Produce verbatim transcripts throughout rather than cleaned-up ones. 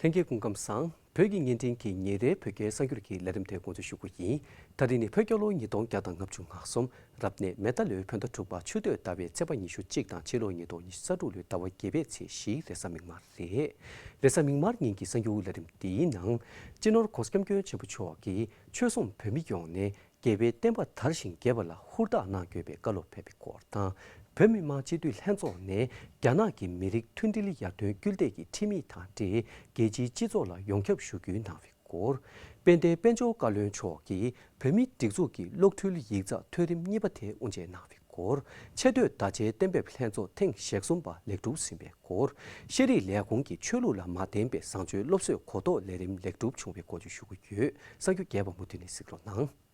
ལྷན་རྒྱས་སྐུ་ཁམས་བཟང་། བོད་ཀྱི་བརྙན་འཕྲིན་གྱི་ཉིན་རེའི་བོད་སྐད་གསར་འགྱུར་གྱི་ལས་རིམ་དེ་འགོ་འཛུགས་ཞུ་རྒྱུ་ཡིན། ད་རིང་ནི་བོད་རྒྱལ་ལོ་ཉིས་སྟོང་བརྒྱ་དང་ལྔ་བཅུ་ང་གསུམ། རབ་གནས་མེ་རྟ་ལོའི་བོད་ཟླ་དྲུག་པ་ཆུ་སྟོད་ཟླ་བའི་ཚེས་པ་ཉི་ཤུ་གཅིག་དང་ཕྱི་ལོ་ཉིས་སྟོང་ཉི་ཤུ་རྩ་དྲུག་ལོའི་ཟླ་བ་བརྒྱད་པའི་ཚེས་བཞི་རེས་གཟའ་མིག་དམར་རེད། རེས་གཟའ་མིག་དམར་ཉིན་གྱི་གསར་འགྱུར་ལས་རིམ་འདིའི་ནང་། སྤྱི་ནོར་༧གོང་ས་༧སྐྱབས་མགོན་ཆེན་པོ་མཆོག་གིས་ཆོལ་གསུམ་བོད་མི་ཡོངས་ནས་རྒྱལ་བའི་བསྟན་པ་དར་ཞིང་རྒྱས་པ་ལ་ཧུར་ཐག་གནང་དགོས་པའི་བཀའ་སློབ་ཕེབས་པའི་སྐོར་དང་། བོད་མི་མང་སྤྱི་འཐུས་ལྷན་ཚོགས་ནས་རྒྱ་ནག་གི་མི་རིགས་མཐུན་སྒྲིལ་ཡར་ཐོན་སྐུལ་འདེད་ཀྱི་ཁྲིམས་ཡིག་དང་འབྲེལ་རྒྱལ་སྤྱིའི་སྤྱི་ཚོགས་ལ་ཡོངས་ཁྱབ་ཞུ་སྐུལ་གནང་བའི་སྐོར། དཔལ་ལྡན་དཔལ་འབྱོར་བཀའ་བློན་མཆོག་གིས་བོད་མིའི་སྒྲིག་འཛུགས་ཀྱི་གློག་འཕྲུལ་ཡིག་ཚགས་ཐོན་རིམ་གཉིས་པ་དེ་དབུ་འབྱེད་གནང་བའི་སྐོར། ཆེས་མཐོའི་བརྡ་ཆའི་གཏན་འབེབས་ལྷན་ཚོགས་ཐེངས་ཞེ་གསུམ་པ་ལེགས་གྲུབ་ཟིན་པའི་སྐོར། ཤེས་རིག་ལས་ཁུངས་ཀྱིས་ཆོས་ལུགས་ལ་མ་བརྟེན་པའི་བཟང་སྤྱོད་སློབ་གསོའི་གོ་རྟོགས་ལས་རིམ་ལེགས་གྲུབ་བྱུང་བའི་སྐོར་བརྗོད་ཞུ་གི་ཡོད། གསར་འགྱུར་རྒྱས་པ་མུ་མཐུད་ནས་གཟིགས་རོགས་གནང་།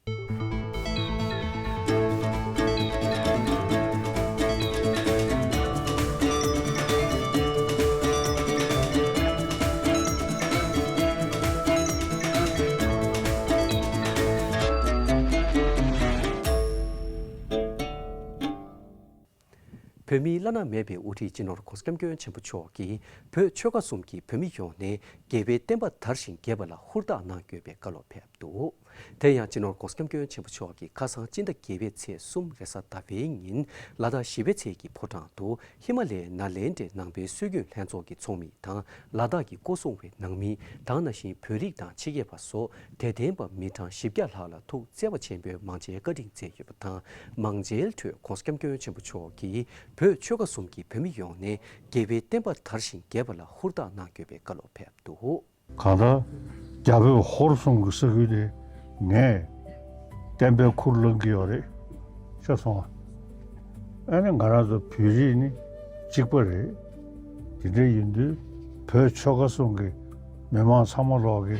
བོད་མིའི་བླ་ན་མེད་པའི་དབུ་ཁྲིད་སྤྱི་ནོར་༧གོང་ས་༧སྐྱབས་མགོན་ཆེན་པོ་མཆོག་གིས་བོད་ཆོལ་ཁ་གསུམ་གྱི་བོད་མི་ཡོངས་ནས་རྒྱལ་བའི་བསྟན་པ་དར་ཞིང་རྒྱས་པ་ལ་ཧུར་ཐག་གནང་དགོས་པའི་བཀའ་སློབ་ཕེབས་འདུག་དེ་ཡང་སྤྱི་ནོར་༧གོང་ས་༧སྐྱབས་མགོན་ཆེན་པོ་མཆོག་གིས་ཁ་སང་སྤྱི་ཟླ་བརྒྱད་པའི་ཚེས་གསུམ་རེས་གཟའ་ཟླ་བའི་ཉིན་ལ་དྭགས་བཞི་པའི་ཚལ་གྱི་ཕོ་བྲང་དུ་ཧི་མ་ལའི་ནཱ་ལེནྡྲའི་ནང་པའི་སྲོལ་རྒྱུན་ལྷན་ཚོགས་ཀྱི་ཚོགས་མི་དང་ལ་དྭགས་ཀྱི་སྐུ་སྲུང་བའི་ནང་མི་དང་ནང་བཞིན་བོད་རིགས་དང་ཕྱི་རྒྱལ་པ་སོགས་དད་ལྡན་པ་མི་གྲངས་བཞི་བརྒྱ་ལྷག་ལ་ཐུགས་བརྩེ་བ་ཆེན་པོས་མང་མཇལ་བཀའ་དྲིན་སྩལ་ཡོད་པ་དང་། མང་མཇལ་ཁྲོད་༧གོང་ས་༧སྐྱབས་མགོན་ཆེན་པོ་མཆོག་གིས་བོད་ཆོལ་ཁ་གསུམ་གྱི་བོད་མི་ཡོངས་ནས་རྒྱལ་བའི་བསྟན་པ་དར་ཞིང་རྒྱས་པ་ལ་ཧུར་ཐག་གནང་དགོས་པའི་བཀའ་སློབ་ཕེབས་འདུག་གང་ལྟར་རྒྱ་བོད་ཧོར་གསུམ་གྱི་ས་ཁུལ་དེ་ངས་གཏན་འབེབས་ཁུར་བླངས་ཀྱི་ཡོད་རེད། ཤེས་སོང་ང་། ཨ་ནི་ང་རང་ཚོ་བོད་རིགས་ནི་གཅིག་པ་རེད། དེ་འདྲ་ཡིན་དུས་བོད་ཆོལ་ཁ་གསུམ་གྱི་མི་མང་ཚང་མ་ལོག་གི་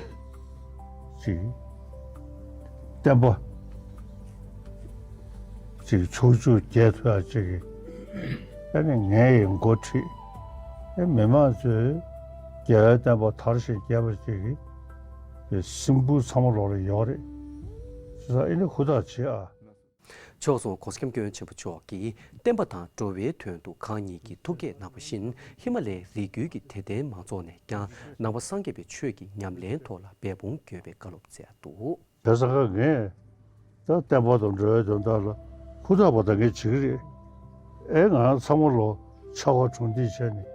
ཅིག་བསྟན་པ་ཅིག་ཕྱོགས་བཅུར་རྒྱས་ཐུབ་ཡ་ཅིག་གི་ཨ་ནི་ངའི་འགོ་ཁྲིད་ཨེ་མི་མང་ཚོས་རྒྱལ་བའི་བསྟན་པ་དར་ཞིང་རྒྱས་པ་ཅིག་གི་སེམས་ཁུར་ཚང་མ་ལོག་ལ་ཡོད་རེད། བྱས་ཙང་ཨེ་ནི་ཧུར་ཐག་བྱེད་ཨ། ཕྱོགས་མཚུངས་༧གོང་ས་༧སྐྱབས་མགོན་ཆེན་པོ་མཆོག་གིས་བསྟན་པ་དང་འགྲོ་བའི་དོན་དུ་གང་ཉིད་ཀྱིས་ཐུགས་བསྐྱེད་གནང་བ་བཞིན་ཧི་མ་ལའི་རི་རྒྱུད་ཀྱི་དད་ལྡན་མང་ཚོགས་ནས་ཀྱང་ནང་པ་སངས་རྒྱས་པའི་ཆོས་ཀྱི་ཉམས་ལེན་ཐོག་ལ་འབད་འབུངས་དགོས་པའི་བཀའ་སློབ་སྩལ་འདུག་བྱས་ཙང་ངས་ད་བསྟན་པ་དང་འགྲོ་བའི་དོན་དག་ལ་ཧུར་ཐག་པ་ད་ངས་བྱེད་ཀྱི་རེད། ཨེ་ང་རང་ཚང་མ་ལོ་ཆ་ག་གྲོང་སྡེ་བྱས་ནས་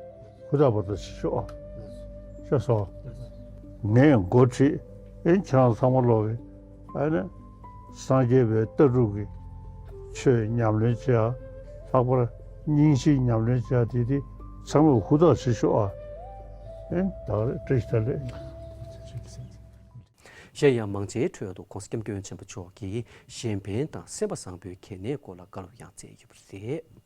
ཧུར་ཐག་པ་ད་བྱེད་ཤོག་ཨ། ཤེས་སོང་། ངས་འགོ་ཁྲིད་ཨེ་ཁྱེད་རང་ཚང་མ་ལོ་གི་ཨ་ནི་སངས་རྒྱས་པའི་ལྟ་གྲུབ་ཀྱི་ཆོས་ཉམས་ལེན་བྱེད་ཡ། ལྷག་པར་སྙིང་རྗེ་ཉམས་ལེན་བྱེད་ཡ་དེ་དེ་ཚང་མས་ཧུར་ཐག་བྱེད་ཤོག་ཨ། ཨེ་ད་རེད་བཀྲ་ཤིས་བདེ་ལེགས། གཞན་ཡང་མང་ཆེའི་ཁྲོད་དུ་༧གོང་ས་༧སྐྱབས་མགོན་ཆེན་པོ་མཆོག་གིས་གཞན་ཕན་དང་སེམས་པ་བཟང་པོའི་གལ་གནད་སྐོར་ལ་བཀའ་སློབ་ཡང་སྩལ་ཡོད་པ་རེད།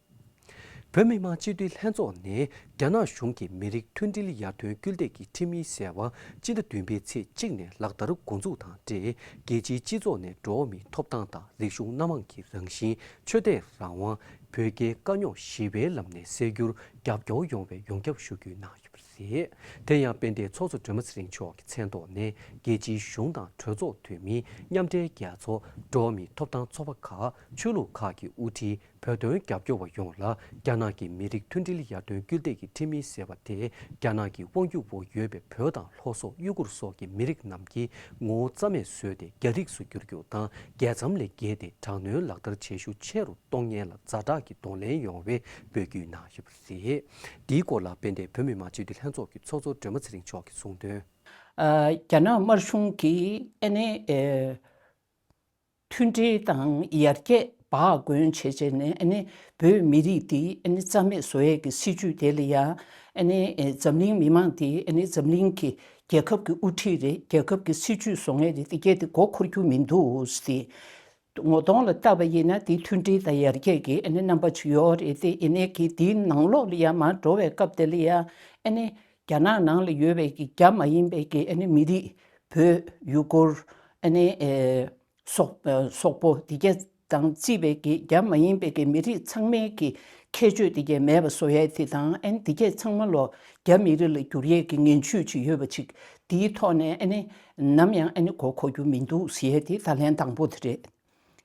བོད་མི་མང་སྤྱི་འཐུས་ལྷན་ཚོགས་ནས་རྒྱ་ནག་གཞུང་གིས་མི་རིགས་མཐུན་སྒྲིལ་ཡར་ཐོན་སྐུལ་འདེད་ཀྱི་ཁྲིམས་ཡིག་ཟེར་བ་སྤྱི་ཟླ་བདུན་པའི་ཚེས་གཅིག་ནས་ལག་བསྟར་འགོ་འཛུགས་དང་འབྲེལ་རྒྱལ་སྤྱིའི་སྤྱི་ཚོགས་ནས་འགྲོ་བ་མིའི་ཐོབ་ཐང་དང་རིག་གཞུང་སྣ་མང་གི་རང་བཞིན་ཆོས་དད་རང་དབང་བོད་རྒྱའི་དཀའ་རྙོག་ཞི་བའི་ལམ་ནས་སེལ་རྒྱུར་རྒྱབ་སྐྱོར་ཡོང་བའི་ཡོངས་ཁྱབ་ཞུ་སྐུལ་གནང་ཡོད། རེད། དེ་ཡང་དཔལ་ལྡན་ཚོགས་གཙོ་སྒྲོལ་མ་ཚེ་རིང་མཆོག་གི་མཚན་ཐོག་ནས་རྒྱལ་སྤྱིའི་གཞུང་དང་གྲོས་ཚོགས་འཐུས་མི་མཉམ་འབྲེལ་རྒྱལ་ཚོགས་འགྲོ་བ་མིའི་ཐོབ་ཐང་ཚོགས་པ་ཁག་ཆོས་ལུགས་ཁག་གི་དབུ་ཁྲིད་བོད་དོན་རྒྱབ་སྐྱོར་བ་ཡོངས་ལ་རྒྱ་ནག་གི་མི་རིགས་མཐུན་སྒྲིལ་ཡར་ཐོན་སྐུལ་འདེད་ཀྱི་ཁྲིམས་ཡིག་ཟེར་བ་དེ་རྒྱ་ནག་གི་དབང་སྒྱུར་འོག་ཡོད་པའི་བོད་དང་ལྷོ་སོག་ཡུ་གུར་སོགས་ཀྱི་མི་རིགས་རྣམས་ཀྱི་ངོ་བོ་རྩ་མེད་བཟོས་ཏེ་རྒྱ་རིགས་སུ་བསྒྱུར་རྒྱུ་དང་རྒྱལ་མཚམས་ལས་བརྒལ་ཏེ་དྲག་གནོན་ལག་བསྟར་བྱེད་ཤུགས་ཆེ་རུ་གཏོང་མཁན་ལ་ཛ་དྲག་གི་གདོང་ལེན་ཡོང་བའི་འབོད་སྐུལ་གནང་ཡོད་པ་རེད། འདིའི་སྐོར་ལ་དཔལ་ལྡན་བོད་མི་མང་སྤྱི་འཐུས་ལྷན་ཚོགས་ཀྱི་ཚོགས་གཙོ་སྒྲོལ་མ་ཚེ་རིང་མཆོག་གིས་གསུངས་དོན། ཨ། རྒྱ་ནག་དམར་གཞུང་གིས་ཨ་ནི་ཨེ། མཐུན་སྒྲིལ་དང་ཡར་རྒྱས་འབག་དགོས་བྱས་བྱས་ནས་ཨ་ནི་བོད་མི་རིགས་འདི་ཨ་ནི་རྩ་མེད་བཟོ་ཡས་ཀྱི་སྲིད་ཇུས་དེ་ལ་ཡང་ཨ་ནི་ཨེ། འཛམ་གླིང་མི་མང་འདི་ཨ་ནི་འཛམ་གླིང་གི་རྒྱལ་ཁབ་ཀྱི་དབུ་ཁྲིད་རེད། རྒྱལ་ཁབ་ཀྱི་སྲིད་ཇུས་བཟོ་མཁན་རེད། འདི་གས་འདི་མགོ་འཁོར་རྒྱུ་མི་འདུག་ཟེར། ངོ་གདོང་ལ་བལྟས་པ་ཡིན་ན་དེ་མཐུན་སྒྲིལ་དང་ཡར་རྒྱས་ཀྱི་ཨ་ནི་རྣམ་པ་ཅིག་ཡོད་རེད་དེ། ཡིན་ནའི་གི་དེའི་ནང་ལོགས་ལ་ཡང་མར་འགྲོ་བའི་སྐབས་དེ་ལ་ཡང་ཨ་ནི་རྒྱ་ནག་ནང་ལ་ཡོད་པའི་གི་རྒྱ་མ་ཡིན་པའི་གི་ཨ་ནི་མི་རིགས་བོད་ཡུ་གུར་ཨ་ནི་ཨེ་སོག་ཨེ་སོག་པོ་དེ་གས་དང་བརྩིས་པའི་གི་རྒྱ་མ་ཡིན་པའི་གི་མི་རིགས་ཚང་མའི་གི་ཁྱད་ཆོས་དེ་གས་མེད་པ་བཟོ་ཡས་དེ་དང་ཨ་ནི་དེ་གས་ཚང་མ་ལོ་རྒྱ་མི་རིགས་ལ་བསྒྱུར་ཡས་ཀྱི་ངན་ཇུས་ཅིག་ཡོད་པ་ཅིག་དེའི་ཐོག་ནས་ཨ་ནི་ནམ་ཡང་ཨ་ནི་མགོ་འཁོར་རྒྱུ་མི་འདུག་ཟེར་ཡས་དེ་ད་ལན་དང་པོ་དེ་རེད།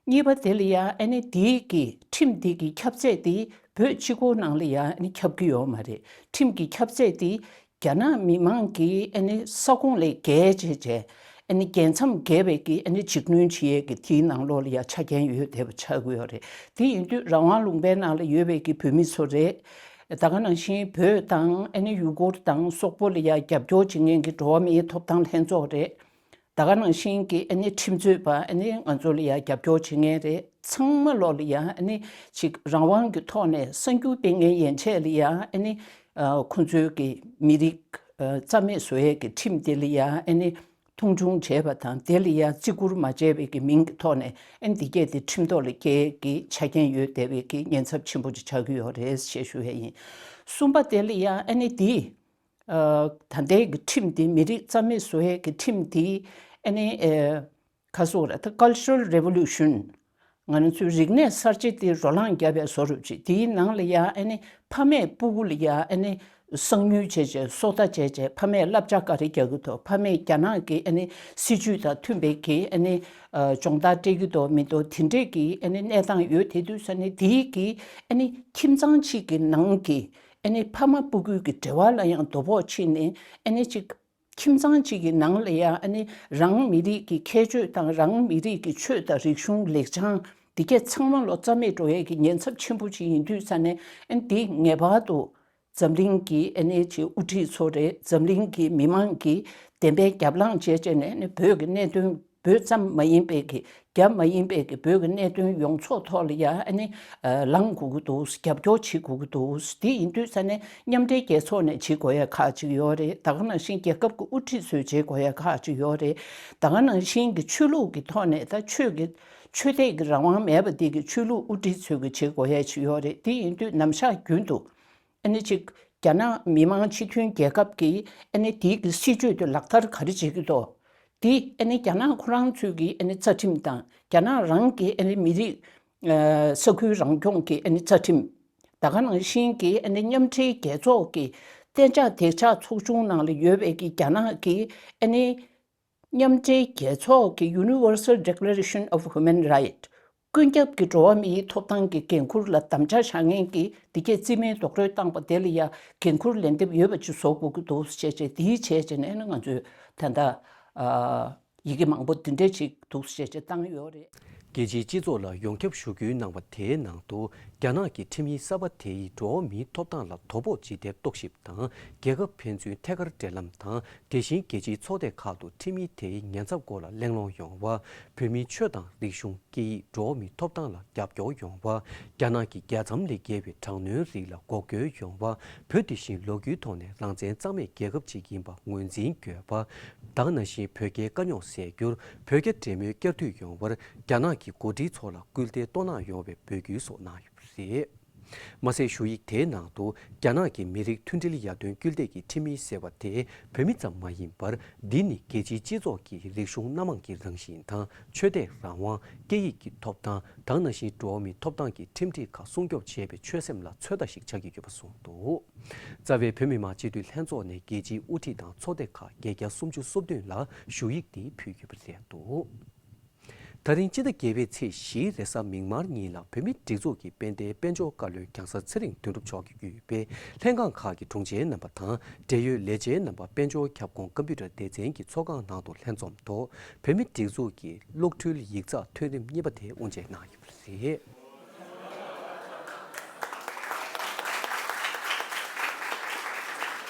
གཉིས་པ་དེ་ལ་ཡང་ཨ་ནི་དེའི་གི་ཁྲིམས་དེ་གི་ཁྱབ་ཚད་དེ་བོད་གཅིག་པོ་ནང་ལ་ཡང་ཨ་ནི་ཁྱབ་ཀྱི་ཡོད་མ་རེད། ཁྲིམས་ཀྱི་ཁྱབ་ཚད་དེ་ རྒྱ་ནག་མི་མང་གིས་ཨ་ནི་ས་ཁོངས་ལས་བརྒལ་བྱས་བྱས་ཨ་ནི་རྒྱལ་མཚམས་བརྒལ་བའི་གི་ཨ་ནི་འཇིགས་སྣང་བྱེད་ཡས་ཀྱི་དེའི་ནང་ལོགས་ལ་ཡ་ཆ་རྐྱེན་ཡོད་བསྡད་པ་ཆགས་ཀྱི་ཡོད་རེད། དེ་ཡིན་དུས་རང་དབང་ལུང་པའི་ནང་ལ་ཡོད་པའི་གི་བོད་མི་ཚོ་རེད། ད་ག་ནང་བཞིན་བོད་དང་ཨ་ནི་ཡུ་གུར་དང་སོག་པོ་ལ་ཡ་རྒྱབ་སྐྱོར་བྱེད་མཁན་གྱི་འགྲོ་བ་མིའི་ཐོབ་ཐང་ལྷན་ཚོགས་རེད། ད་ག་ནང་བཞིན་གྱི་ཨ་ནི་ཁྲིམས་རྩོད་པ་ཨ་ནི་ང་ཚོ་ལ་ཡ་རྒྱབ་སྐྱོར་བྱེད་མཁན་རེད། ཚང་མ་ལོག་ལ་ཡ་ཨ་ནི་ཅིག་རང་དབང་གི་ཐོག་ནས་གསར་འགྱུར་སྤེལ་མཁན་ཡན་ཆད་ལ་ཡ་ཨ་ནི་ཁོང་ཚོའི་གི་མི་རིགས་རྩ་མེད་བཟོ་ཡས་ཀྱི་ཁྲིམས་དེ་ལ་ཡ་ཨ་ནི་མཐོང་ཆུང་བྱས་པ་དང་དེ་ལ་ཡ་བརྩི་བཀུར་མ་བྱས་པའི་གི་མིང་གི་ཐོག་ནས་ཨ་ནི་འདི་གས་དེ་ཁྲིམས་ཐོག་ལ་སྐྱེལ་གྱི་ཆ་རྐྱེན་ཡོད་བསྡད་པའི་གི་ཉེན་ཚབས་ཆེན་པོ་ཅིག་ཆགས་ཀྱི་ཡོད་རེད་ཞེས་ཞུ་ཡས་ཡིན། གསུམ་པ་དེ་ལ་ཡ་ཨ་ནི་འདི། ད་ལྟའི་གི་ཁྲིམས་དེ་མི་རིགས་རྩ་མེད་བཟོ་ཡས་ཀྱི་ཁྲིམས་དེ་ཨ་ནི་ཁ་སོག་ར་ད་Cultural Revolution། ང་རང་ཚོའི་རིག་གནས་གསར་བརྗེ་དེ་རོ་ལངས་བརྒྱབ་པའི་བཟོ་འདྲ་ཅིག་དེའི་ནང་ལ་ཡ་ཨ་ནི་ཕ་མས་སྤུ་གུ་ལ་ཡ་ཨ་ནི་གསང་ཉུལ་བྱས་བྱས་སོ་ལྟ་བྱས་བྱས་ཕ་མས་བསླབ་བྱ་ག་རེ་རྒྱག་གི་འདུག་ཕ་མས་རྒྱ་ནག་གི་ཨ་ནི་སྲིད་ཇུས་དང་མཐུན་པའི་གི་ཨ་ནི་སྦྱོང་བརྡར་སྤྲད་ཀྱི་འདུག་མི་འདུག་དེ་འདྲས་ཀྱི་ཨ་ནི་གནས་སྟངས་ཡོད་དེ་དུས་ས་ནི་དེའི་གི་ཨ་ནི་ཁྱིམ་ཚང་གཅིག་གི་ནང་གི་ཨ་ནི་ཕ་མ་སྤུ་གུའི་གི་འབྲེལ་བ་ལ་ཡང་དོ་ཕོག་ཕྱིན་ནས་ཨ་ནི་ཅིག་ཁྱིམ་ཚང་གཅིག་གི་ནང་ལ་ཡང་ཨ་ནི་རང་མི་རིགས་ཀྱི་ཁྱད་ཆོས་དང་རང་མི་རིགས་ཀྱི་ཆོས་དང་རིག་གཞུང་ལེགས་བྱང་འདི་གས་ཚང་མ་ལོ་རྩ་མེད་འགྲོ་ཡས་ཀྱི་ཉེན་ཚབས་ཆེན་པོ་ཅིག་ཡིན་དུས་ས་ནས་ཨ་ནི་འདི་ངེས་པར་དུ་འཛམ་གླིང་གི་ཨ་ནི་ཅིག་དབུ་ཁྲིད་ཚོ་རེད། འཛམ་གླིང་གི་མི་མང་གིས་བདེན་པའི་རྒྱབ་ལངས་བྱས་བྱས་ནས་ཨ་ནི་བོད་ཀྱི་གནད་དོན་བོད་ཙམ་མ་ཡིན་པའི་གི་རྒྱ་མ་ཡིན་པའི་གི་བོད་ཀྱི་གནད་དོན་ཡོངས་རྫོགས་ཐོག་ལ་ཡ་ཨ་ནི་ལངས་དགོས་ཀྱི་འདུག་རྒྱབ་སྐྱོར་བྱེད་དགོས་ཀྱི་འདུག་དེ་ཡིན་དུས་ས་ནས་མཉམ་འབྲེལ་རྒྱལ་ཚོགས་ནས་བྱེད་དགོས་ཡ་ཁག་ཅིག་ཡོད་རེད། ད་ག་ནང་བཞིན་རྒྱལ་ཁབ་ཀྱི་དབུ་ཁྲིད་ཚོས་བྱེད་དགོས་ཡ་ཁག་ཅིག་ཡོད་རེད། ད་ག་ནང་བཞིན་གྱི་ཆོས་ལུགས་ཀྱི་ཐོག་ནས་ད་ཆོས་ཀྱི་ཆོས་དད་ཀྱི་རང་དབང་མེད་པ་དེ་གི་ཆོས་ལུགས་དབུ་ཁྲིད་ཚོས་ཀྱི་བྱེད་དགོས་ཡ་ཅིག་ཡོད་རེད། དེ་ཡིན་དུས་ནམ་ཞག་རྒྱུན་དུ་ཨ་ནི་ཅིག་རྒྱ་ནག་མི་དམངས་སྤྱི་མཐུན་རྒྱལ་ཁབ་ཀྱིས་ཨ་ནི་དེའི་གི་སྲིད་ཇུས་དེ་ལག་བསྟར་ག་རེ་བྱེད་ཀྱི་འདུག་དེ་ཨ་ནི་རྒྱ་ནག་ཁོ་རང་ཚོའི་གི་ཨ་ནི་རྩ་ཁྲིམས་དང་རྒྱ་ནག་རང་གི་ཨ་ནི་མི་རིགས་ས་ཁུལ་རང་སྐྱོང་གི་ཨ་ནི་རྩ་ཁྲིམས། ད་ག་ནང་བཞིན་གྱི་ཨ་ནི་མཉམ་འབྲེལ་རྒྱལ་ཚོགས་ཀྱི་གཏན་འཇགས་བདེ་འཇགས་ཚོགས་ཆུང་ནང་ལ་ཡོད་པའི་གི་རྒྱ་ནག་གི་ཨ་ནི་མཉམ་འབྲེལ་རྒྱལ་ཚོགས་ཀྱི་Universal Declaration of Human Rights། ཀུན་ཁྱབ་ཀྱི་འགྲོ་བ་མིའི་ཐོབ་ཐང་གི་འགན་འཁུར་ལ་དམ་བཅའ་བཞག་མཁན་གྱི་འདི་གས་རྩིས་མེད་རྡོག་རོལ་བཏང་པ་དེ་ལ་ཡ་འགན་འཁུར་ལེན་འདེབས་ཡོད་པ་ཅིག་བཟོ་དགོས་ཀྱི་འདུག་ཅེས་བྱས་དེའི་བྱས་བྱས་ནས་ང་ཚོས་ད་ལྟ་ཨ་ཡི་གེ་མང་པོ་འདི་འདྲས་ཅིག་འདུག་ཅེས་བྱས་བཏང་ཡོད་རེད། རྒྱལ་སྤྱིའི་སྤྱི་ཚོགས་ལ་ཡོངས་ཁྱབ་ཞུ་སྐུལ་གནང་བ་དེའི་ནང་དུ་རྒྱ་ནག་གི་ཁྲིམས་ཡིག་གསར་པ་དེ་ཡིས་འགྲོ་བ་མིའི་ཐོབ་ཐང་ལ་དོ་ཕོག་ཇི་ལྟར་རྟོག་ཞིབ་དང་རྒྱལ་ཁབ་ཕན་ཚུན་ཐད་ཀར་འབྲེལ་ལམ་དང་དེ་བཞིན་རྒྱལ་སྤྱིའི་ཚོགས་སྡེ་ཁག་ཏུ་ཁྲིམས་ཡིག་དེའི་ཉེན་ཚབས་སྐོར་ལ་གླེང་སློང་ཡོང་བ། བོད་མིའི་ཆོས་དང་རིག་གཞུང་སྐད་ཡིག་འགྲོ་བ་མིའི་ཐོབ་ཐང་ལ་རྒྱབ་སྐྱོར་ཡོང་བ། རྒྱ་ནག་གི་རྒྱལ་མཚམས་ལས་བརྒལ་བའི་དྲག་གནོན་རིགས་ལ་འགོག་རྒོལ་ཡོང་བ། བོད་དེ་བཞིན་ལོ་རྒྱུས་ཐོག་ནས་རང་བཙན་རྩ་མེད་རྒྱལ་ཁབ་ཅིག་ཡིན་པ་ངོས་འཛིན་དགོས་པ། ད་ག་ནང་བཞིན་བོད་རྒྱའི་དཀའ་རྙོག་སེལ་རྒྱུར་བོད་རྒྱ་འབྲེལ་མོལ་བསྐྱར་མཐུད་ཡོང་བར་རྒྱ་ནག་གི་འགོ་ཁྲིད་ཚོ་ལ་སྐུལ་འདེད་གཏོང་གནང་ཡོང་བའི་འབོད་སྐུལ་སོགས་གནང་ཡོད་པ་རེད། མ་ཟད་ཞུ་ཡིག་དེའི་ནང་དུ་རྒྱ་ནག་གི་མི་རིགས་མཐུན་སྒྲིལ་ཡར་ཐོན་སྐུལ་འདེད་ཀྱི་ཁྲིམས་ཡིག་ཟེར་བ་དེ་བོད་མི་ཙམ་མ་ཡིན་པར། འདི་ནི་རྒྱལ་སྤྱིའི་སྤྱི་ཚོགས་ཀྱི་རིག་གཞུང་སྣ་མང་གི་རང་བཞིན་དང་ཆོས་དད་རང་དབང་། སྐད་ཡིག་གི་ཐོབ་ཐང་། ད་ག་ནང་བཞིན་འགྲོ་བ་མིའི་ཐོབ་ཐང་གི་ཁྲིམས་སྒྲིག་ཁག་སྲུང་སྐྱོབ་བྱེད་པའི་ཆོད་སེམས་ལ་ཚོད་ལྟ་ཞིག་ཆགས་ཀྱི་ཡོད་པ་གསུངས་འདུག་རྩ་བའི་བོད་མི་མང་སྤྱི་འཐུས་ལྷན་ཚོགས་ནས་རྒྱལ་སྤྱིའི་དབུ་ཁྲིད་དང་ཚོགས་སྡེ་ཁག་བརྒྱད་བརྒྱ་སུམ་ཅུ་སོ་བདུན་ལ་ཞུ་ཡིག་འདི་ཕུལ་ཡོད་པ་རེད་འདུག་ད་རིང་སྤྱི་ཟླ་བརྒྱད་པའི་ཚེས་བཞིའི་རེས་གཟའ་མིག་དམར་ཉིན་ལ་བོད་མིའི་སྒྲིག་འཛུགས་ཀྱི་དཔལ་ལྡན་དཔལ་འབྱོར་བཀའ་བློན་གྱང་ས་ཚེ་རིང་དོན་གྲུབ་མཆོག་གིས་བརྒྱུད་པའི་ལྷན་ཁང་ཁག་གི་དྲུང་ཆེ་རྣམ་པ་དང་འབྲེལ་ཡོད་ལས་བྱེད་རྣམ་པ་དཔལ་འབྱོར་ཁྱབ་ཁོངས་ཀམ་པུ་ཊར་སྡེ་ཚན་གྱི་ཚོགས་ཁང་ནང་དུ་ལྷན་འཛོམས་ཐོག་བོད་མིའི་སྒྲིག་འཛུགས་ཀྱི་གློག་འཕྲུལ་ཡིག་ཚགས་ཐོན་རིམ་གཉིས་པ་དེ་དབུ་འབྱེད་གནང་ཡོད་པ་རེད།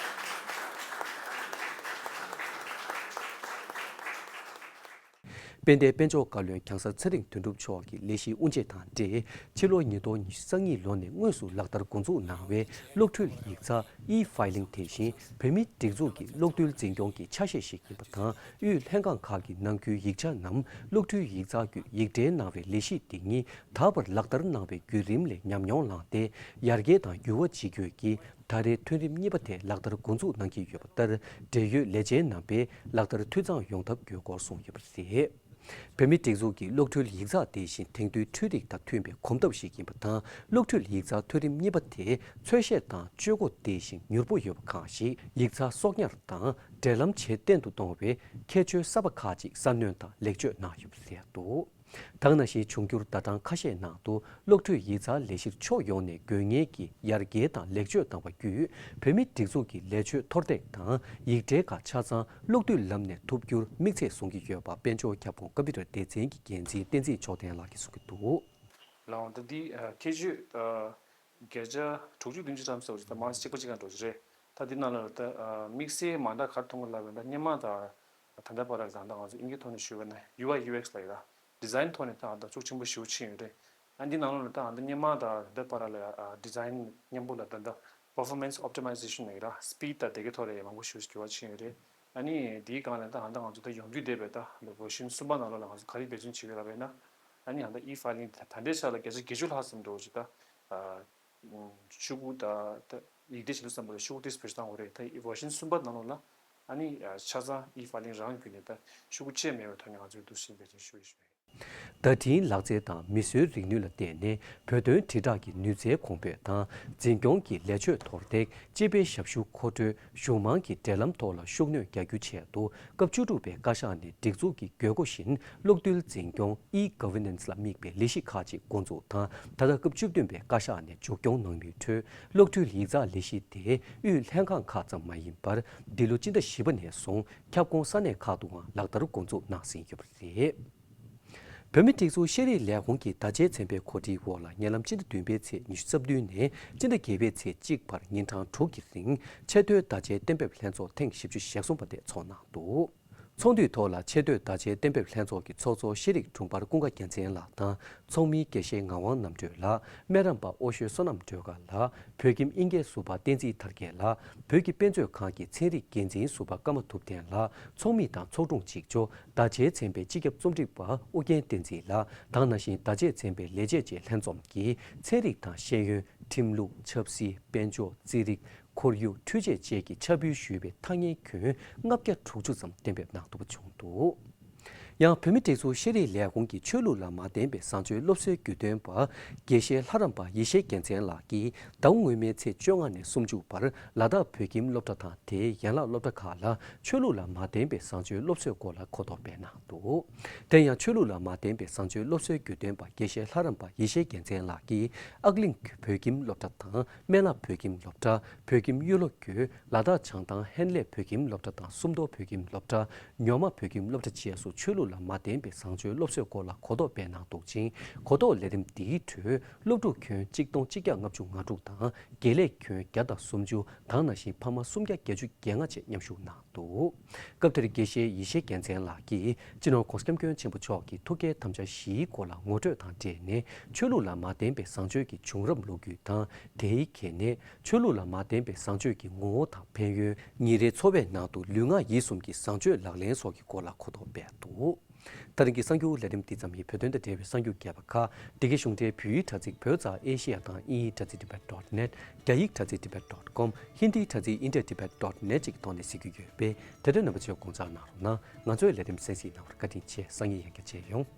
དཔལ་ལྡན་དཔལ་འབྱོར་བཀའ་བློན་གྱང་ས་ཚེ་རིང་དོན་གྲུབ་མཆོག་གི་ལས་གཞིའི་དབུ་འབྱེད་དང་འབྲེལ། ཕྱི་ལོ་ཉིས་སྟོང་ཉི་ཤུ་རྩ་གཉིས་ལོ་ནས་དངོས་སུ་ལག་བསྟར་འགོ་འཛུགས་གནང་བའི་གློག་འཕྲུལ་ཡིག་ཚགས་E-Filing་དེ་བཞིན་བོད་མིའི་སྒྲིག་འཛུགས་ཀྱི་གློག་རྡུལ་འཛིན་སྐྱོང་གི་ཆ་ཤས་ཤིག་ཡིན་པ་དང་། དབུས་ལྷན་ཁང་ཁག་གི་ནང་ཁུལ་ཡིག་ཆ་རྣམས་གློག་འཕྲུལ་ཡིག་ཚགས་བརྒྱུད་ཡིག་འབྲེལ་གནང་བའི་ལས་གཞི་འདི་ཉིད་ད་བར་ལག་བསྟར་གནང་བའི་བརྒྱུད་རིམ་ལས་ཉམས་མྱོང་བླངས་ཏེ། ཡར་རྒྱས་དང་འགྱུར་བ་ཇི་དགོས་ཀྱི། ད་རེས་ཐོན་རིམ་གཉིས་པ་དེ་ལག་བསྟར་འགོ་འཛུགས་གནང་གི་ཡོད་པ་ལྟར། འབྲེལ་ཡོད་ལས་བྱེད་རྣམ་པས་ལག་བསྟར་འཐུས་ཚང་ཡོང་ཐབས་དགོས་སྐོར་གསུངས་ཡོད་པ་རེད། བོད་མིའི་སྒྲིག་འཛུགས་ཀྱི་གློག་འཕྲུལ་ཡིག་ཚགས་དེ་བཞིན་དེང་དུས་འཕྲུལ་རིག་དང་མཐུན་པའི་གོམ་སྟབས་ཤིག་ཡིན་པ་དང་། གློག་འཕྲུལ་ཡིག་ཚགས་ཐོན་རིམ་གཉིས་པ་དེ་ཚོད་ཤེས་དང་སྤྱོད་སྒོ་བདེ་ཞིང་མྱུར་པོ་ཡོད་པ་གང་ཞིག་ཡིག་ཚགས་གསོག་ཉར་དང་འབྲེལ་ལམ་ཇེ་བརྟན་དུ་གཏོང་བའི་ཁྱད་ཆོས་གསར་པ་ཁག་ཅིག་གསར་སྣོན་དང་ལེགས་བཅོས་གནང་ཡོད་པ་རེད་འདུག་ད་ག་ནང་བཞིན་འབྱུང་འགྱུར་བརྡ་གྲངས་ཁ་ཤས་ནང་དུ་གློག་རྡུལ་ཡིག་ཚགས་ལས་གཞིར་ཕྱོགས་ཡོངས་ནས་དགོས་ངེས་ཀྱི་ཡར་རྒྱས་དང་ལེགས་བཅོས་བཏང་བ་བརྒྱུད་བོད་མིའི་སྒྲིག་འཛུགས་ཀྱི་ལས་ཆོད་མཐོར་འདེགས་དང་ཡིག་ཕྲའི་ཁག་ཆ་ཚང་གློག་རྡུལ་ལམ་ནས་ཐོབ་རྒྱུར་དམིགས་ཚད་བཟུང་གི་ཡོད་པ་དཔལ་འབྱོར་ཁྱབ་ཁོངས་ཀམ་པུ་ཊར་སྡེ་ཚན་གྱི་འགན་འཛིན་བསྟན་འཛིན་མཆོག་ལྡན་ལགས་ཀྱིས་གསུང་གི་འདུག་ལགས་འོང་ད་འདི་ཁྱད་ཆོས་བརྒྱ་ཆ་དྲུག་ཅུ་བདུན་ཅུ་ཙམ་ཟེར་བ་ཞིག་ད་མང་ཆེ་གཅིག་པ་གཅིག་གང་འགྲོ་གི་རེད། ད་འདི་ནང་ལ་ད་དམིགས་བསལ་མ་འདྲ་ག་རེ་མཐོང་གི་ལབ་པ་ཡིན་ན་སྔོན་མ་ད་ད་ལྟ་བར་ལ་ད་ལྟ་ང་ཚོ་དབྱིན་སྐད་ཐོག་ནས་ཞུས་པ་ན་ཡུ་ཨའི་ཡུ་ཨེག་སི་ལབ་ཡོད་ད་ཌི་ཛའིན་ཐོག་ནས་ད་ད་ཤུགས་ཆེན་པོ་ཞེ་པོ་ཕྱིན་ཡོད་རེད། ཨ་འདི་ནང་ལོགས་ལ་ད་ད་སྔོན་མ་ད་ད་ལྟ་བར་ལ་ཌི་ཛའིན་མཉམ་པོ་ལ་ད་ད་པར་ཕོར་མེན་སི་ཨོབ་ཊི་མའི་ཛེ་ཤན་ལབ་ཡོད་ད་སི་པིཌ་ད་དེ་གའི་ཐོག་ལ་མང་པོ་ཞེ་པོ་འགྱུར་བ་ཕྱིན་ཡོད་རེད། ཨ་ནི་དེའི་སྒང་ལ་ད་ད་ང་ཚོ་ད་ཡོང་རྒྱུ་བསྡད་པའི་ད་ད་བར་ཤན་གསུམ་པ་ནང་ལོགས་ལ་ང་ཚོ་ག་རེ་འབད་བརྩོན་བྱེད་ཀྱི་ཡོད་ལབ་པ་ཡིན་ན། ཨ་ནི་ད་ད་ཨི་ཕའི་ལིང་ད་ད་ལྟའི་ཆ་ལ་བརྒྱ་ཆ་བརྒྱད་ཅུ་ལྷག་ཙམ་འགྲོ་གི་ད། ཤོག་གུ་ད་ད་ཡིག་འབྲེལ་བྱེད་དུས་ཙམ་པ་ལ་ཤོག་གུ་ཏོག་ཙམ་བེད་སྤྱོད་བཏང་དགོས་རེད། ད་ཨི་བར་ཤན་གསུམ་པ་ནང་ལོགས་ལ་ཨ་ནི་ཆ་ཚང་ཨི་ཕའི་ལིང་རང་བརྒྱུད་ནས་ད་ཤོག་གུ་བཅས་མེད་པའི་ཐོག་ནས་ང་ཚོས་འདུག་སེ་འབད་བརྩོན་ཞུ་ཡི་ཞུ་ཡི། བརྡ་འཕྲིན་ལག་རྩལ་དང་མིས་བཟོས་རིག་ནུས་ལ་བརྟེན་ནས་བོད་དོན་དྲིལ་བསྒྲགས་ཀྱི་ནུས་རྩལ་གོང་འཕེལ་དང་འཛིན་སྐྱོང་གི་ལས་ཆོད་མཐོར་འདེགས། སྤྱི་པའི་ཞབས་ཞུ་མཁོ་སྤྲོད། གཞུང་མང་གི་འབྲེལ་ལམ་ཐོག་ལ་ཤུགས་སྣོན་རྒྱག་རྒྱུ་ཆེད་དུ་སྐབས་བཅུ་དྲུག་པའི་བཀའ་ཤག་ནས་སྒྲིག་འཛུགས་ཀྱི་དགོས་མཁོ་བཞིན་གློག་རྡུལ་འཛིན་སྐྱོང་ཨི་གོ་ཝར་ནན་སི་ལ་དམིགས་པའི་ལས་གཞི་ཁག་ཅིག་འགོ་འཛུགས་དང་ད་ལྟ་སྐབས་བཅུ་བདུན་པའི་བཀའ་ཤག་ནས་མཇུག་སྐྱོང་གནང་མུས་ཁྲོད་གློག་རྡུལ་ཡིག་ཚགས་ལས་གཞི་དེ་དབུས་ལྷན་ཁང་ཁག་ཙམ་མ་ཡིན་པར་འདི་ལོ་སྤྱི་ཟླ་བཞི་པ་ནས་བཟུང་ཁྱབ་ཁོངས་ས་གནས་ཁག་ཏུའང་ལག་བསྟར་འགོ་འཛུགས་གནང་ཟིན་ཡོད་པ་རེད། བོད་མིའི་སྒྲིག་འཛུགས་ཤེས་རིག་ལས་ཁུངས་ཀྱི་བརྡ་ཆད་ཚན་པའི་གོ་སྒྲིག་འོག་ལ་ཉེ་ལམ་སྤྱི་ཟླ་བདུན་པའི་ཚེས་ཉི་ཤུ་རྩ་བདུན་ནས་སྤྱི་ཟླ་བརྒྱད་པའི་ཚེས་གཅིག་བར་ཉིན་གྲངས་དྲུག་གི་རིང་ཆེས་མཐོའི་བརྡ་ཆད་གཏན་འབེབས་ལྷན་ཚོགས་ཐེངས་བཞི་བཅུ་ཞེ་གསུམ་པ་དེ་ཚོགས་གནང་འདུག་ཚོགས་འདུའི་ཐོག་ལ་ཆེས་མཐོའི་བརྡ་ཆད་གཏན་འབེབས་ལྷན་ཚོགས་ཀྱི་ཚོགས་གཙོ་ཤེས་རིག་དྲུང་འཕར་ཀུན་དགའ་རྒྱལ་མཚན་ལགས་དང་ཚོགས་མི་དགེ་བཤེས་ངག་དབང་རྣམ་གྲོལ་ལགས། སྨན་རམས་པ་ཨོ་ཤོད་བསོད་ནམས་སྒྲོལ་དཀར་ལགས། བོད་ཁྱིམ་དབྱིན་སྐད་ཟུར་པ་བསྟན་འཛིན་དར་རྒྱས་ལགས། བོད་ཀྱི་དཔེ་མཛོད་ཁང་གི་ཚན་རིག་འགན་འཛིན་ཟུར་པ་ཀརྨ་ཐུབ་བསྟན་ལགས། ཚོགས་མི་དང་ཚོགས་དྲུང་གཅིག་ལྕོགས། བརྡ་ཆད་ཚན་པའི་སྤྱི་ཁྱབ་རྩོམ་སྒྲིག་པ་ཨུ་རྒྱན་བསྟན་འཛིན་ལགས་དང་ནང་བཞིན་བརྡ་ཆད་ཚན་པའི་ལས་བྱེད་བཅས་ལྷན་འཛོམས་ཀྱིས་ཚན་རིག་དང་ཤེས་ཡོན། ཁྲིམས་ལུགས། ཆབ་སྲིད། དཔལ་འབྱོར། རྩིས་རིག་ཁོར་ཡུག་འཕྲུལ་ཆས་བཅས་ཀྱི་ཕྱག་ཕུལ་ཞུས་པའི་ཐ་སྙད་ཁྱོན་ལྔ་བརྒྱ་དྲུག་ཅུ་ཙམ་གཏན་འབེབས་གནང་ཐུབ་པ་བྱུང་འདུག་ཡང་བོད་མིའི་སྒྲིག་འཛུགས་ཤེས་རིག་ལས་ཁུངས་ཀྱི་ཆོས་ལུགས་ལ་མ་བརྟེན་པའི་བཟང་སྤྱོད་སློབ་གསོའི་བརྒྱུད་སྟོན་པ་དགེ་བཤེས་ལྷ་རམས་པ་ཡེ་ཤེས་རྒྱལ་མཚན་ལགས་ཀྱིས་ཟླ་བ་སྔོན་མའི་ཚེས་བཅོ་ལྔ་ནས་སུམ་ཅུ་བར་ལ་དྭགས་བོད་ཁྱིམ་སློབ་གྲྭ་དང་དེའི་ཡན་ལག་སློབ་གྲྭ་ཁག་ལ་ཆོས་ལུགས་ལ་མ་བརྟེན་པའི་བཟང་སྤྱོད་སློབ་གསོའི་སྐོར་ལ་གོ་རྟོགས་སྤེལ་གནང་འདུག་དེ་ཡང་ཆོས་ལུགས་ལ་མ་བརྟེན་པའི་བཟང་སྤྱོད་སློབ་གསོའི་བརྒྱུད་སྟོན་པ་དགེ་བཤེས་ལྷ་རམས་པ་ཡེ་ཤེས་རྒྱལ་མཚན་ལགས་ཀྱིས་ཨག་གླིང་བོད་ཁྱིམ་སློབ་གྲྭ་དང་སྨན་བླ་བོད་ཁྱིམ་སློབ་གྲྭ། བོད་ཁྱིམ་གཡུ་ལོ་རྒྱུད། ལ་དྭགས་བྱང་ཐང་ཧན་ལེ་བོད་ཁྱིམ་སློབ་གྲྭ་དང་སུམ་མདོ་བོད་ཁྱིམ་སློབ་གྲྭ། ཉོག་མ་བོད་ཁྱིམ་སློབ་གྲྭ་བཅས་སུ་ཆོས་ལུགས་ལ་མ་བརྟེན་པའི་བཟང་སྤྱོད་སློབ་གསོའི་སྐོར་ལ་གོ་རྟོགས་སྤེལ་གནང་འདུག་ཅིང་། གོ་རྟོགས་ལས་རིམ་འདིའི་ཁྲོད་སློབ་ཕྲུག་ཁྱོན་གཅིག་སྟོང་གཅིག་བརྒྱ་ལྔ་བཅུ་ང་དྲུག་དང་དགེ་ལས་ཁྱོན་བརྒྱ་དང་སུམ་ཅུ་དང་ནང་བཞིན་ཕ་མ་སུམ་བརྒྱ་བརྒྱད་ཅུ་གྱ་ལྔ་བཅས་མཉམ་ཞུགས་གནང་འདུག་སྐབས་དེར་དགེ་བཤེས་ཡེ་ཤེས་རྒྱལ་མཚན་ལགས་ཀྱིས་སྤྱི་ནོར་༸གོང་ས་༸སྐྱབས་མགོན་ཆེན་པོ་མཆོག་གི་ཐུགས་བསྐྱེད་དམ་བཅའ་བཞིའི་སྐོར་ལ་ངོ་སྤྲོད་དང་འབྲེལ་ནས་ཆོས་ལུགས་ལ་མ་བརྟེན་པའི་བཟང་སྤྱོད་ཀྱི་བྱུང་རབས་ལོ་རྒྱུས་དང་དེའི་གལ་གནད། ཆོས་ལུགས་ལ་མ་བརྟེན་པའི་བཟང་སྤྱོད་ཀྱི་ངོ་བོ་དང་ཕན་ཡོན། ཉིན་རེའི་འཚོ་བའི་ནང་དུ་ལུས་ངག་ཡིད་གསུམ་གྱི་བཟང་སྤྱོད་ལག་ལེན་སོགས་ཀྱི་སྐོར་ལ་གོ་རྟོགས་སྤེལ་འདུག་ད་རིང་གི་གསར་འགྱུར་ལས་རིམ་འདི་ཙམ་ཡིན། བོད་དོན་དང་འབྲེལ་བའི་གསར་འགྱུར་རྒྱས་པ་ཁག་འདི་གའི་གཞུང་འབྲེལ་བོད་ཡིག་དྲ་ཚིགས་བོད་ཙ་ཨེ་ཤེ་ཡ་དང་དབྱིན་ཡིག་དྲ་ཚིགས་tibet dot net། རྒྱ་ཡིག་དྲ་ཚིགས་tibet dot com། ཧིན་དིའི་དྲ་ཚིགས་india tibet dot net་ཅིག་གི་ཐོག་ནས་གཟིགས་རྒྱུ་ཡོད་པས་དེ་དོན་རྣམ་པ་ཚོས་དགོངས་འཇགས་གནང་རོགས་གནང་། ང་ཚོའི་ལས་རིམ་གསན་གཟིགས་གནང་བར་བཀའ་དྲིན་ཆེ། སང་ཉིན་ཡང་བསྐྱར་མཇལ་ཡོང་།